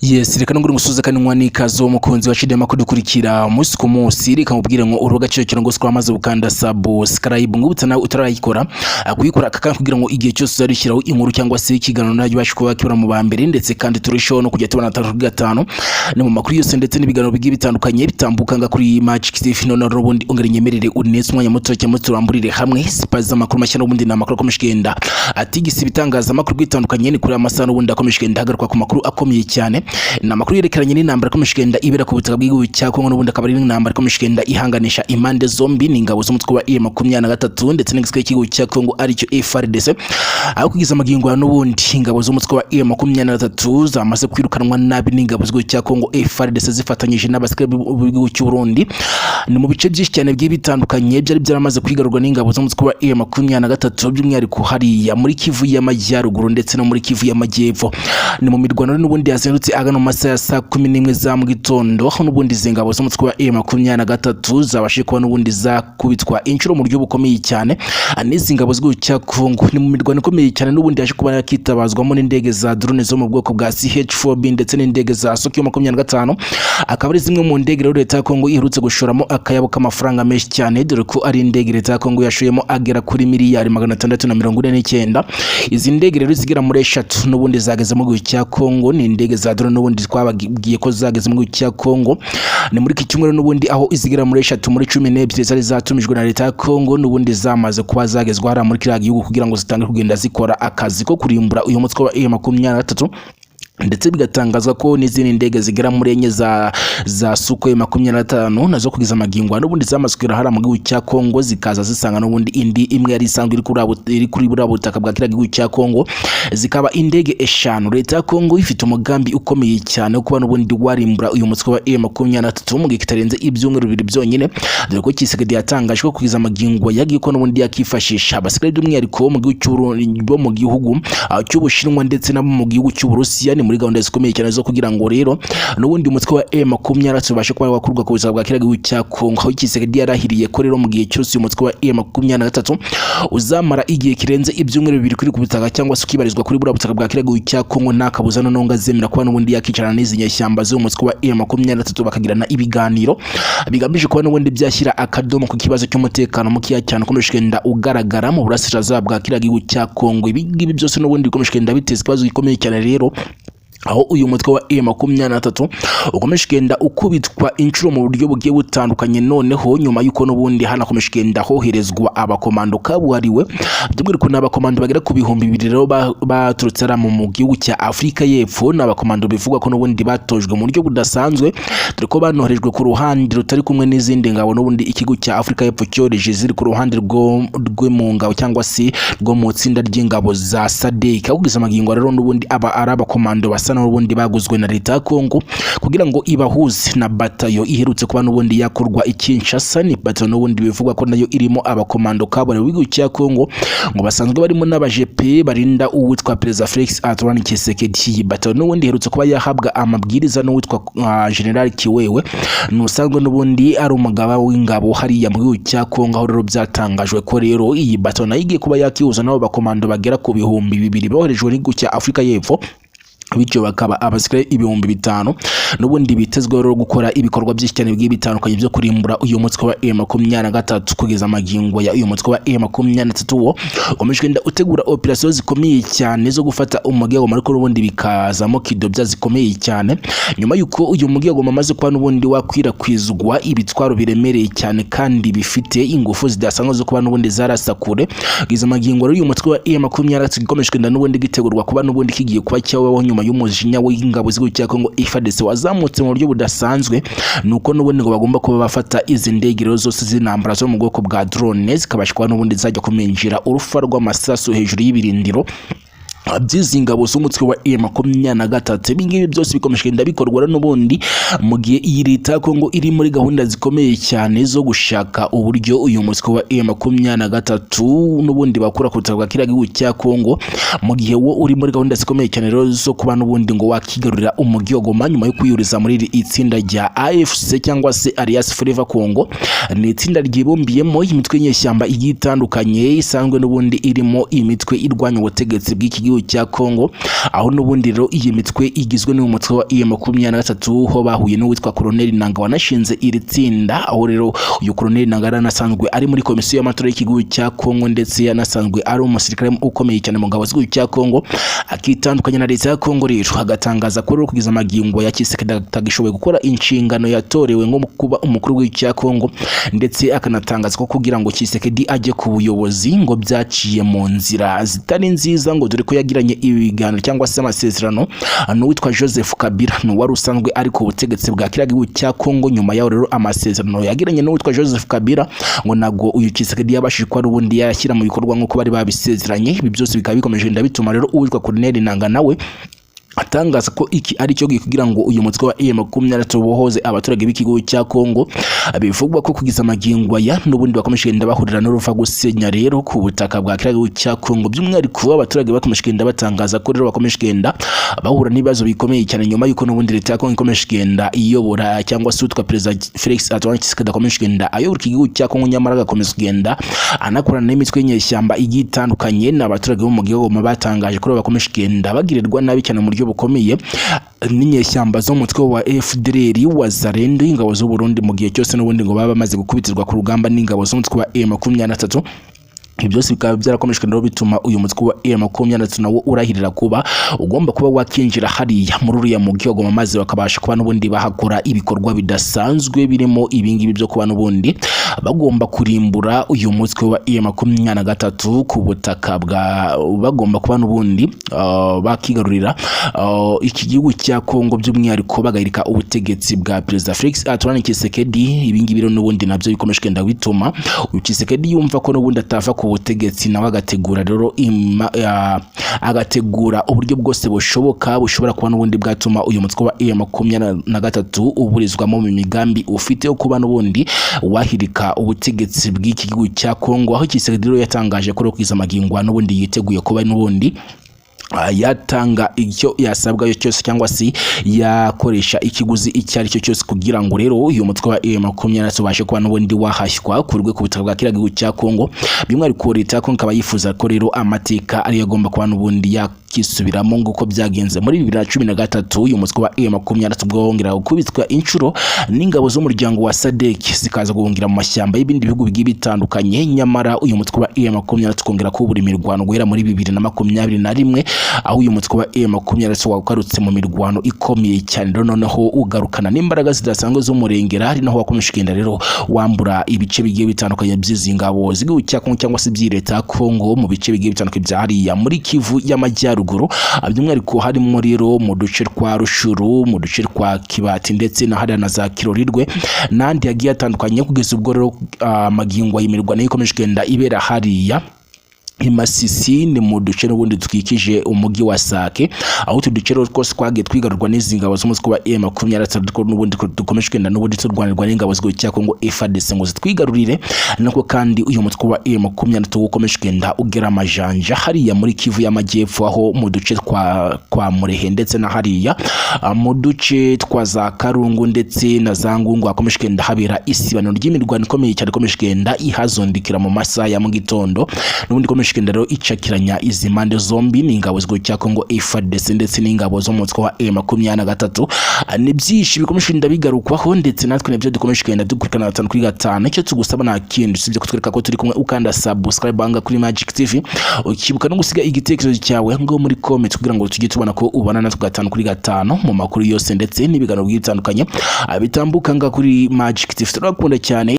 Yes, reka nongere ngusuhuze kandi nywa n'ikaze umukunzi wa Chidema kudukurikira umunsi ku munsi. Reka mubwire ngo uri agaciro cyane ngo twamaze gukanda subscribe, ngubutsa nawe utarayikora kuyikora aka kanya kugira ngo igihe cyose uzarushyiraho inkuru cyangwa se ikiganiro nawe ubashe kuba wakibona mu ba mbere, ndetse kandi turusheho no kujya tubona atatu gatanu ni mu makuru yose ndetse n'ibiganiro bigiye bitandukanye bitambuka nga kuri Magic TV. None rero ubundi ongera nyemerere uneze umwanya muto cyangwa turamburire hamwe sipazi amakuru mashya. N'ubundi ni amakuru akomeje kugenda atigisa ibitangazamakuru bitandukanye. Ni kuri amasaha n'ubundi akomeje kugenda hagaruka ku makuru akomeye cyane, ni amakuru yerekeranye n'intambara ikomeje kugenda ibera ku butaka bw'igihugu cya Kongo. N'ubundi akaba ari intambara ikomeje kugenda ihanganisha impande zombi, ni ingabo z'umutwe wa M23 ndetse n'igisirikare cy'igihugu cya Kongo aricyo FARDC, aho kugeza amagingo ya n'ubundi ingabo z'umutwe wa M23 zamaze kwirukanwa nabi n'ingabo z'igihugu cya Kongo FARDC zifatanyije n'abasirikare b'igihugu cy'u Burundi. Ni mu bice byinshi cyane bigiye bitandukanye byari byaramaze kwigarurwa n'ingabo z'umutwe wa M23, by'umwihariko hariya muri Kivu y'Amajyaruguru ndetse no muri Kivu y'Amajyepfo. Ni mu mirwano n'ubundi yazindutse agana mu masaha ya saa 11 za mu gitondo, aho n'ubundi izi ngabo z'umutwe wa M23 zabashije kuba n'ubundi zakubitwa inshuro mu buryo bukomeye cyane n'izi ngabo z'igihugu cya Kongo. Ni mu mirwano ikomeye cyane n'ubundi yaje kuba yakitabazwamo n'indege za drone zo mu bwoko bwa CH4B ndetse n'indege za Sukhoi 25, akaba ari zimwe mu ndege rero leta ya Kongo iherutse gushoramo akayabo k'amafaranga menshi cyane, dore ko ari indege leta ya Kongo yashoyemo agera kuri miliyari 649. Izi ndege rero zigera muri eshatu n'ubundi zageze mu gihugu cya Kongo. Ni indege za drone n'ubundi twababwiye ko zageze mu gihugu cya Kongo ni muri iki cyumweru n'ubundi, aho izigera muri eshatu muri 12 zari zatumijwe na leta ya Kongo n'ubundi zamaze kuba zagezwa hariya muri kiriya gihugu kugira ngo zitange kugenda zikora akazi ko kurimbura uyu mutwe wa M23. Ndetse bigatangazwa ko n'izindi ndege zigera muri enye za Sukhoi 25 nazo kugeza amagingo n'ubundi zamaze kugera hariya mu gihugu cya Kongo, zikaza zisanga n'ubundi indi imwe yari isanzwe iri kuri buriya butaka bwa kiriya gihugu cya Kongo, zikaba indege eshanu. Leta ya Kongo ifite umugambi ukomeye cyane wo kuba n'ubundi warimbura uyu mutwe wa M23 mu gihe kitarenze ibyumweru 2 byonyine, dore ko Tshisekedi yatangaje ko kugeza amagingo yagiye ko n'ubundi yakifashisha abasirikare by'umwihariko bo mu gihugu bo mu gihugu cy'Ubushinwa ndetse nabo mu gihugu cy'Uburusiya. Ni muri gahunda zikomeye cyane zo kugira ngo rero n'ubundi umutwe wa M23 ubashe kuba wakurwa ku butaka bwa kiriya gihugu cya Kongo, aho Tshisekedi yarahiriye ko rero mu gihe cyose uyu mutwe wa M23 uzamara igihe kirenze ibyumweru 2 kuri ku butaka cyangwa se ukibarizwa kuri buriya butaka bwa kiriya gihugu cya Kongo, nta kabuza noneho ngo azemera kuba n'ubundi yakicarana n'izi nyeshyamba z'uyu mutwe wa M23 bakagirana ibiganiro bigamije kuba n'ubundi byashyira akadomo ku kibazo cy'umutekano mukeya cyane ukomeje kugenda ugaragara mu burasirazuba bwa kiriya gihugu cya Kongo. Ibi ngibi byose n'ubundi bikomeje kugenda biteza ikibazo gikomeye cyane rero, aho uyu mutwe wa M23 ukomeje kugenda ukubitwa inshuro mu buryo bugiye butandukanye. Noneho nyuma y'uko n'ubundi hanakomeje kugenda hoherezwa abakomando kabuhariwe, by'umwihariko ni abakomando bagera ku 2000 rero baturutse hariya mu gihugu cya Afurika y'Epfo. Ni abakomando bivugwa ko n'ubundi batojwe mu buryo budasanzwe, dore ko banoherejwe ku ruhande rutari kumwe n'izindi ngabo n'ubundi ikigo cya Afurika y'Epfo cyohereje ziri ku ruhande rwo mu ngabo cyangwa se rwo mu itsinda ry'ingabo za SADC. Aho kugeza amagingo rero n'ubundi aba ari abakomando basa n'ubundi baguzwe na leta ya Kongo kugira ngo ibahuze na batayo iherutse kuba n'ubundi yakorwa i Kinshasa. Ni batayo n'ubundi bivugwa ko nayo irimo abakomando kabuhariwe b'igihugu cya Kongo, ngo basanzwe barimo n'abajepe barinda uwitwa Perezida Felix Antoine Tshisekedi. Iyi batayo n'ubundi iherutse kuba yahabwa amabwiriza n'uwitwa General Kiwewe, nusanzwe n'ubundi ari umugaba w'ingabo hariya mu gihugu cya Kongo, aho rero byatangajwe ko rero iyi batayo nayo igiye kuba yakihuza n'abo bakomando bagera ku 2000 boherejwe n'igihugu cya Afurika y'Epfo, bityo bakaba abasirikare 5000 n'ubundi bitezweho rero gukora ibikorwa byinshi cyane bigiye bitandukanye byo kurimbura uyu mutwe wa M23. Kugeza amagingo ya uyu mutwe wa M23 wo ukomeje kugenda utegura operasiyo zikomeye cyane zo gufata umujyi wa Goma, ariko n'ubundi bikazamo kidobya zikomeye cyane nyuma y'uko uyu mujyi wa Goma amaze kuba n'ubundi wakwirakwizwa ibitwaro biremereye cyane kandi bifite ingufu zidasanzwe zo kuba n'ubundi zarasa kure. Kugeza amagingo rero uyu mutwe wa M23 gikomeje kugenda n'ubundi gitegurwa kuba n'ubundi kigiye kuba cyabaho nyuma y'umujinya w'ingabo z'igihugu cya Kongo FARDC wazamutse mu buryo budasanzwe, nuko n'ubundi ngo bagomba kuba bafata izi ndege rero zose z'intambara zo mu bwoko bwa drone, zikabasha kuba n'ubundi zajya kuminjira urufa rw'amasasu hejuru y'ibirindiro by'izi ngabo z'umutwe wa M23. Ibi ngibi byose bikomeje kugenda bikorwa n'ubundi mu gihe iyi leta ya Kongo iri muri gahunda zikomeye cyane zo gushaka uburyo uyu mutwe wa M23 n'ubundi bakura ku butaka bwa kiriya gihugu cya Kongo, mu gihe wo uri muri gahunda zikomeye cyane rero zo kuba n'ubundi ngo wakigarurira umujyi wa Goma nyuma yo kwiyuriza muri iri itsinda rya AFC cyangwa se Alliance Fleuve Congo. Ni itsinda ryibumbiyemo imitwe y'inyeshyamba igiye itandukanye isanzwe n'ubundi irimo imitwe irwanya ubutegetsi bw'iki gihugu. bw'igihugu cya Kongo, aho n'ubundi rero iyi mitwe igizwe n'umutwe wa M23 ho bahuye n'uwitwa Colonel Nanga wanashinze iri tsinda. Aho rero uyu Colonel Nanga yaranasanzwe ari muri komisiyo y'amatora y'igihugu cya Kongo, ndetse yanasanzwe ari umusirikare ukomeye cyane mu ngabo z'igihugu cya Kongo, akitandukanya na leta ya Kongo. Rero agatangaza ko rero kugeza amagingo ya Tshisekedi atagishoboye gukora inshingano yatorewe nko kuba umukuru w'igihugu cya Kongo, ndetse akanatangaza ko kugira ngo Tshisekedi ajye ku buyobozi ngo byaciye mu nzira zitari nziza, ngo dore ko yagiranye ibiganiro cyangwa se amasezerano n'uwitwa Joseph Kabila, wari usanzwe ari ku butegetsi bwa kiriya gihugu cya Kongo. Nyuma yaho rero amasezerano yagiranye n'uwitwa Joseph Kabila ngo ntabwo uyu Tshisekedi yabashije kuba ubundi yashyira mu bikorwa nk'uko bari babisezeranye. Ibi byose bikaba bikomeje bituma rero uwitwa Colonel Nanga nawe atangaza ko iki ari cyo kugira ngo uyu mutwe wa M23 ubohoze abaturage b'ikigo cya Kongo. Bivugwa ko kugeza amagingo aya n'ubundi bakomeje kugenda bahurira n'uruva gusenya rero ku butaka bwa kiriya gihugu cya Kongo. By'umwihariko abaturage bakomeje kugenda batangaza ko rero bakomeje kugenda bahura n'ibibazo bikomeye cyane nyuma y'uko n'ubundi leta ya Kongo ikomeje kugenda iyobora, cyangwa se utwa Perezida Felix Antoine Tshisekedi akomeje kugenda ayobora iki gihugu cya Kongo, nyamara agakomeza kugenda anakorana n'imitwe y'inyeshyamba igiye itandukanye. N'abaturage bo mu gihugu batangaje ko bakomeje kugenda bagirirwa nabi cyane mu buryo bukomeye n'inyeshyamba zo mu mutwe wa FDLR, Wazalendo, ingabo z'u Burundi, mu gihe cyose n'ubundi ngo baba bamaze gukubitirwa ku rugamba n'ingabo z'umutwe wa M23. Ibi byose bikaba byarakomeje rero bituma uyu mutwe wa M23 nawo urahirira kuba ugomba kuba wakinjira hariya muri uriya mujyi wa Goma, maze bakabasha kuba n'ubundi bahakora ibikorwa bidasanzwe birimo ibingibi byo kuba n'ubundi bagomba kurimbura uyu mutwe wa M23 ku butaka bwa, bagomba kuba n'ubundi bakigarurira iki gihugu cya Kongo, by'umwihariko bagahirika ubutegetsi bwa Perezida Felix Antoine Tshisekedi. Ibingibi rero n'ubundi nabyo bikomeje kugenda bituma uyu Tshisekedi yumva ko n'ubundi atava ku butegetsi, nawe agategura rero agategura uburyo bwose bushoboka bushobora kuba n'ubundi bwatuma uyu mutwe wa M23 uburizwamo mu migambi ufite yo kuba n'ubundi wahirika ubutegetsi bw'iki gihugu cya Kongo. Aho Tshisekedi rero yatangaje ko kwiza amagingo n'ubundi yiteguye kuba n'ubundi yatanga icyo yasabwa cyose, cyangwa se yakoresha ikiguzi icyo ari cyo cyose, kugira ngo rero uyu mutwe wa M23 ubashe kuba n'ubundi wahashywa kurwe ku butaka bwa kiriya gihugu cya Kongo. By'umwihariko leta ya Kongo ikaba yifuza ko rero amateka ariyo agomba kuba n'ubundi yakisubiramo nguko byagenze muri 2013, uyu mutwe wa M23 ubwo wongera gukubitwa inshuro n'ingabo z'umuryango wa SADC, zikaza guhungira mu mashyamba y'ibindi bihugu bigiye bitandukanye. Nyamara uyu mutwe wa M23 kongera kubura imirwano guhera muri 2021, aho uyu mutwe wa M23 wagarutse mu mirwano ikomeye cyane rero, noneho ugarukana n'imbaraga zidasanzwe z'umurengera, ari naho wakomeje kugenda rero wambura ibice bigiye bitandukanye by'izi ngabo z'igihugu cya Kongo, cyangwa se by'i leta ya Kongo, mu bice bigiye bitandukanye bya hariya muri Kivu y'Amajyaruguru, by'umwihariko harimo rero mu duce twa Rushuru, mu duce twa Kibati, ndetse na hariya na za Kirorirwe n'andi yagiye atandukanye, kugeza ubwo rero amagingo y'imirwano ikomeje kugenda ibera hariya i Masisi, ni mu duce n'ubundi dukikije umujyi wa Sake, aho utu duce rero twose twagiye twigarurwa n'izi ngabo z'umutwe wa M23, n'ubundi dukomeje kugenda n'ubundi turwanirwa n'ingabo z'igihugu cya Kongo FARDC ngo zitwigarurire. Nako kandi uyu mutwe wa M23 ukomeje kugenda ugera amajanja hariya muri Kivu y'Amajyepfo, aho mu duce twa Murehe ndetse na hariya mu duce twa za Karungu ndetse na za Ngungu hakomeje kugenda habera isibaniro ry'imirwano ikomeye cyane, ikomeje kugenda ihazondikira mu masaha ya mu gitondo, n'ubundi ikomeje kugenda rero icakiranya izi mpande zombi, ni ingabo z'igihugu cya Kongo FARDC ndetse n'ingabo zo mu mutwe wa M23. Ni byinshi bikomeje kugenda bigarukwaho, ndetse natwe nibyo dukomeje kugenda dukurikirana gatanu kuri gatanu. Icyo tugusaba nta kindi usibye kutwereka ko turi kumwe ukanda subscribe hanga kuri Magic TV, ukibuka no gusiga igitekerezo cyawe ngo muri comment, kugira ngo tujye tubona ko ubana natwe gatanu kuri gatanu mu makuru yose ndetse n'ibiganiro bigiye bitandukanye bitambuka nga kuri Magic TV. Turabakunda cyane.